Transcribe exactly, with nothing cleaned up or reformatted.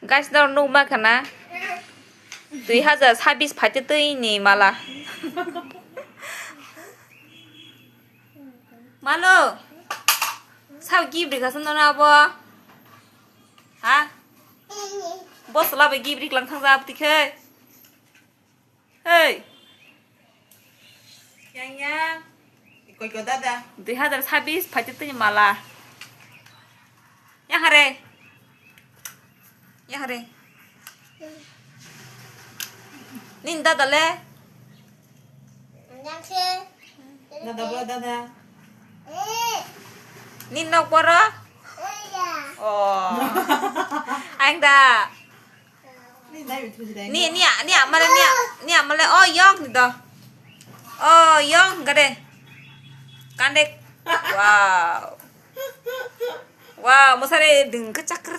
Guys, no nukma khana. Dui hazar sabis phaite twi ni mala. Malo. Sao gift rikha sano na abo? Ha? Boss la bai gift riklang thang ja abti khe. Hey. Yang, yang. Ikoi ko dada. Dui hazar sabis phaite twi ni mala. Yang hare. Yang hare. Nin dada le. Dada bo dada. Nin nok poro. Oh. Ang da. Ni, ni, ni, ni, male, ni, ni, male, oh, yong ni do. Oh, yong, gade. Kandek. Wow. Wow, mosare ding ke chakr.